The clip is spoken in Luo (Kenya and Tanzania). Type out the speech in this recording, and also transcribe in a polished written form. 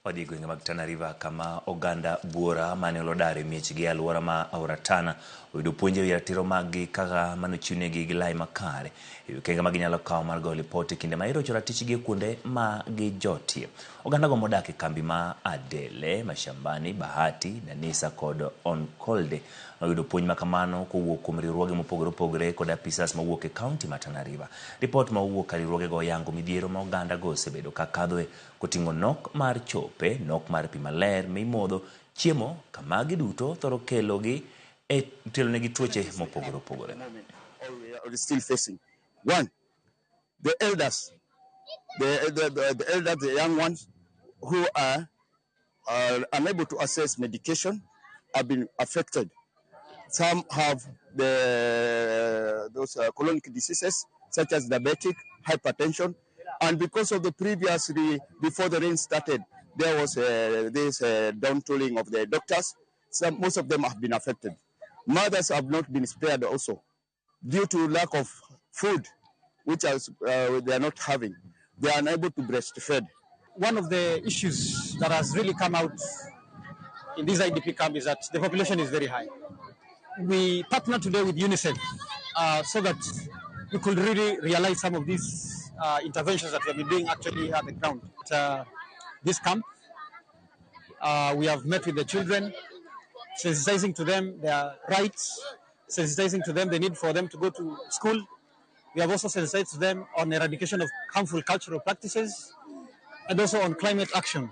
Wadhi e gwenge mag Tana River kama oganda buora mane olodar e miechgi e alwora ma aora Tana oyudo puonj ewi ratiro maggi kaka manochiwnegi gi lai makare ewi okenge ma ginyalo kawo mar goyo lipot e kinde ma irocho ratichgi e kuonde ma gijotie. Ogandago modak e kambi ma Adele, Mashambani, Bahati, Danisa kod Onkolde noyudo puonj ma kamano kowuok kuom riwruoge mopogore opogore kod apisas mawuok e kaunti ma Tana River. Ripot ma owuok ka riwruogego oyango midhiero ma ogandago osebedo ka kadhoe koting'o nok mar chope, nok mar pi maler mimodho, chiemo, ka magi duto thoro kelogi e kelonegi tuoche mopogore opogore. Still facing. One, the elders, the elders, the young ones who are unable to access medication have been affected. Some have those chronic diseases such as diabetic, hypertension, and because of the previously, before the rain started, there was this downtooling of the doctors. Most of them have been affected. Mothers have not been spared also due to lack of food, which they are not having. They are unable to breastfeed. One of the issues that has really come out in this IDP camp is that the population is very high. We partner today with UNICEF so that we could really realize some of these interventions that we have been doing actually at the ground. At this camp, we have met with the children, sensitizing to them their rights, sensitizing to them the need for them to go to school. We have also sensitized them on eradication of harmful cultural practices and also on climate action.